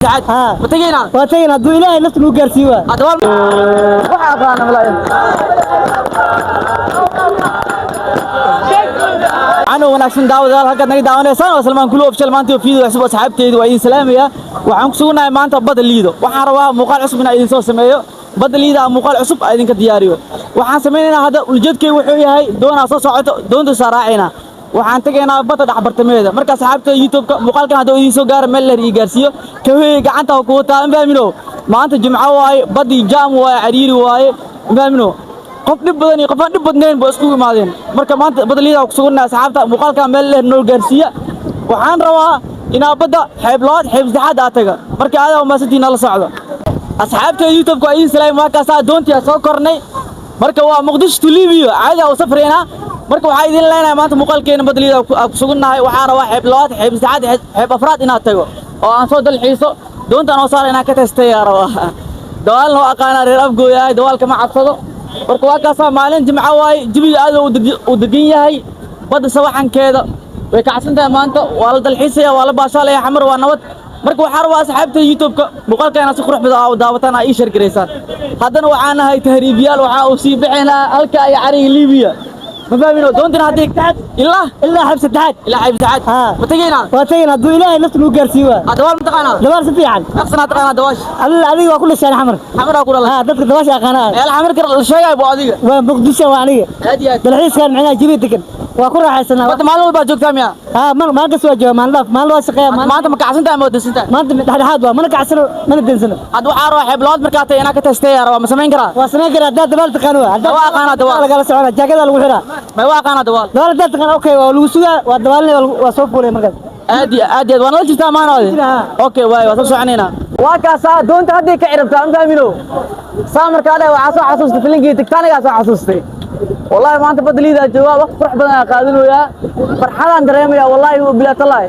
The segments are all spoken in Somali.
Saddexaad. Haa. Ma tegaynaa? Waa tagayna hadduu Ilaahay nafta nagu gaarsiiyo waa. Hadda waa waxa aqaana malaayo. Cano wanaagsan daawadayaal, halkaad naga daawanaysaan waa Salmaan Kulu Official. Maanta video cusub, asxaabteyda waa idin salaamaya. Waxaan ku sugannahay maanta badda Liido. Waxaan rabaa muuqaal cusub inaan idin soo sameeyo badda Liida, aan muuqaal cusub aan idinka diyaariyo. Waxaan sameynaynaa hadda, ujeedkaygu wuxuu yahay doonaa soo socoto, doonta raacaynaa, waxaan tegaynaa badda dhexbartameeda. Marka asxaabta YouTube-ka, muuqaalkan hadduu idiin soo gaaro, meel dheer ii gaarsiiyo. Kawey gacanta ku wataa, ma fahmino? Maanta Jimco waaye, baddii jaam waaye, cariiri waaye, ma fahmino? Qof dhib badan iyo qof aan dhib badnayn ba isku imaadeen. Marka maanta badda Liida ku sugannahay. Asxaabta, muuqaalkan meel dheer noo gaarsiiya. Waxaan rabaa inaa badda xeeb labaad, xeeb saddexaad aa taga. Marka aadaa umaasantiin, nala socdo. Asxaabta YouTube-ka, waa idiin salaam. Markaasaa doontii soo kornay. Marka waa Muqdisho to Libiya, caadi u safraynaa. Marka waxaa idin leenahay, maanta muuqaalkeena badda Liida ku sugannahay. Waxaan rabaa xeeb labaad, xeeb saddexaad, xeeb afraad inaad tago oo aan soo dalxiiso. Doontaan oo saara inaan ka testaya rabaa. Dawaalna waa aqaanaa, reer Afgooyahay, dawaalka ma cabsado. Marka waa kaasaa, maalin Jimco waaye, jawiga aad uu degan yahay, badda sawaxankeeda way kacsan tahay. Maanta waa la dalxiisaya, waa la baashaalaya, Xamar waa nabad. Marka waxaa rabaa asxaabta YouTube-ka, muuqaalka inaad si qurux badan aa u daawataan, aa ii share garaysaan. Haddana waxaan nahay tahriibiyaal, waxaa uu sii bixinaa halka iyo cariga Liibiya, ma fahmino? Doontana haddii ilaa Ilaa xeeb saddexaad. Ilaa xeeb saddexaad. Haa. Ma tegaynaa? Waa tagayna hadduu Ilaahay nafta nagu gaarsiiyo waa. Hadda waa ma taqaanaa? Dabaal si fiican. Aqsanaa taqaanaa dawaash? Adiga waa ku dhashaan Xamar. Xamaraa ku dhalay? Haa, dadka dabaasha aqaana. Meel Xamarka la sheegay bu adiga. Waa Muqdisho, waa aniga. Aad iyo aad. Dalxiiskan micnaha jawi degan waa ku raaxaysanaa. Badda maalin walbaa joogtaa miya? Haa, maalin kasta waa jooga, maalin dhaaf, maalin waa shaqeeya. Maanta ma kacsan tahay ama waa dansan tahay? Maanta dhexdhexaad waa, mana kacsano mana dansano. Hadda waxaa rabaa xeeb labaad markaa tahay inaa ka testeeya rabaa. Ma samayn karaa? Waa samayn karaa haddaad dabaal taqaan waa. Waa aqaanaa dabaal. Lagala socona, jaakada lagu xiraa. Ma waa aqaanaa dabaal. Dabaal haddaad taqaan, okay, waa lagu sugaa, waa dabaalinaya, waa soo fuulay markaas. Aad iyo aad iyo aad, waa nala jirtaa maanaade. Jira. Okay, waay, waa soo soconaynaa. Waa kaasaa, doonta hadday ka ciribtaa, ma fahmino? Saa markaa dhahay, waxaa soo xasuustay filinkii Titanic-gaa soo xasuustay. Wallahi maanta badda Liidaa joogaa, waqti qurux badan aan qaadanayaa, farxadaan dareemaya. Wallahi bilaa tallahi,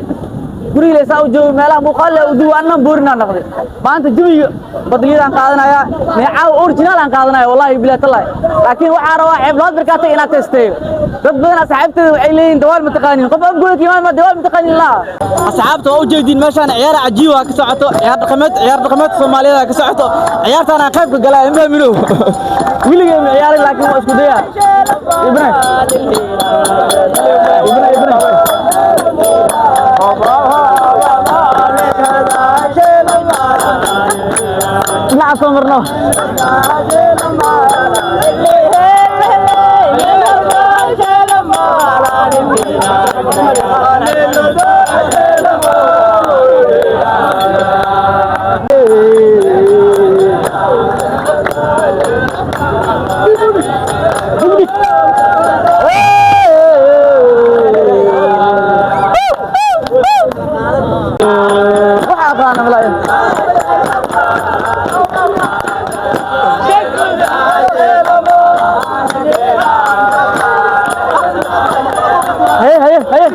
guriga saa u joogo, meelaha muuqaal leh u duwa, annan boorinaan noqday. Maanta jawiga badda Liidaan qaadanaya, neecaaw original aan qaadanaya, wallahi bilaa tallahi. Laakiin waxaa rabaa xeeb labaad markaa tagay inaad testeeyo. Dad badan asxaabteeda waxay leeyihiin, dawaal ma taqaanin? Qof Afgooya ka imaan ma dawaal ma taqaanin laa. Asxaabta, waa ujeediin, meeshaan ciyaar cajiib ah ka socoto, ciyaar dhaqameed, ciyaar dhaqameed Soomaaliyeed ka socoto. Ciyaartaan aan qayb ka galaa, ma fahmino? Weligay ma ciyaarin, laakiin waa isku dayaa. Ibne ibne ibne dhinaca soo marno. Waxa aqaana malaayo. Haye haye haye.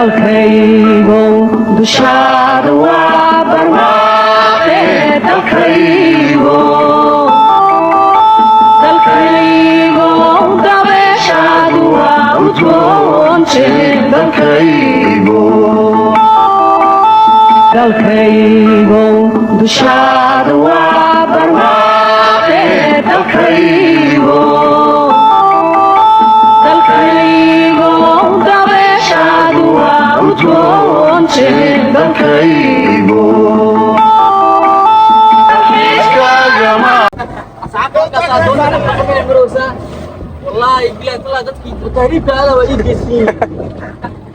Dalkaygow, dushaada waa barwaaqe, dalkaygo, dalkaygow, dabeeshaadu waa udgoonte, dalkaygo, dalkaygow, dushaada waa barwaaqe, dalkaygo, dalkaygow, dabeeshaadu waa udgoonte, dalkaygo. Asxaabta, halkaas doonta dhex maraysaa. Wallahi billahi tallahi, dadkii tahriibka aada waa ii geesiin.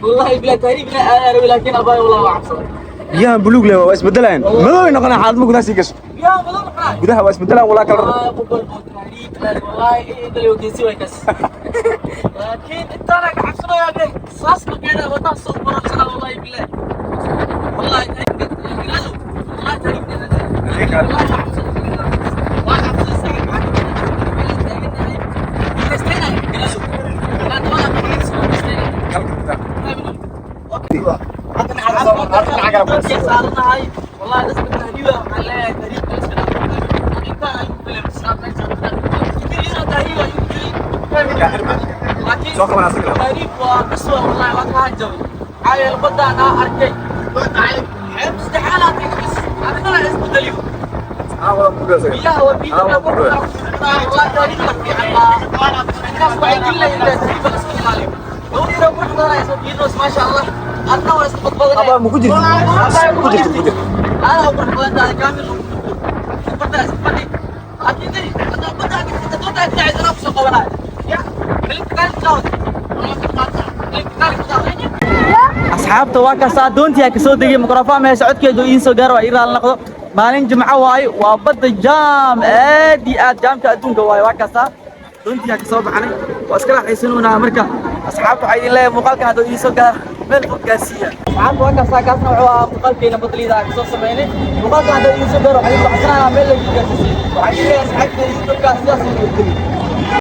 Wallahi billahi, tahriib ina aada rabi, laakiin abaay, wallahi waa cabsaday. Biyahan buluug leh waa isbedelayaan, madow ay noqonayaan xaalad ma gudaha sii gasho. Biyaha madow maxaa? Gudaha waa isbedelayaan, walaa kala. Wallahi qof walba oo tahriib aad, wallahi ii daliyo geesi way kas. Laakiin intaana ka cabsanayaa de saas ma keenaa wadaa soo barabsana, wallahi billahi, wallahi wallahi waa cabsada saaxiib. Maxaa taagannahay? Saaranahay wallahi dadka tahriiba waxaan leeyahay tahriibka iska dhaaf. Intaan ay ku filan tahriiba ayuu gelin, laakiin Soo qaban asaga. Tahriib waa qiswa, wallahi waa ka hanjabay. Maxaa yeele baddaan aa arkay xeeb saddexaad aa arkay bis adigana isbedeliyo biyaha waa biyaha wallahi tahriibka fiican baa intaas waxay gelinayaan tahriibka la iska ilaaliyo. Gabadhiina qurux badanaysa biyinos, maasha Allah, adna waa iska badbadanaya. Abaa, ma ku jirtid? Ku jirtid, ku jirtid. Adaa u qurux badan tahay, kaamil bartaa iska fadhi. Laakiin dee haddaa badda aad doonta aad dhacaysa anaa kusoo qabanaya ya milinka kaalin qaawad milinka kaalin qaawad. Asxaabta, waa kaas doontii ka soo degay. Mikrofon meesha codkeedu iin soo gaaro, waa ii raali noqdo. Maalin Jimco waaye, waa badda jaam aad iyo aad jaamka adduunka waaye. Waa kaasa doontii ka soo baxnay, waa iska raaxaysanunaa. Marka asxaabta, waxaa idin leeyahay muuqaalkan hadduu idiin soo gaaro meel fog gaarsiiya. Asxaabta, waa kaasa kaasna wuxuu ahaa muuqaalkeena badliida aan kasoo sameynay. Muuqaalkan hadduu idiin soo gaaro, waxaa idin codsanayaa meel lagu gaarsiiyo. Waxaa idin leeyahay asxaabta YouTube-ka sidaas u nabadgeliyo.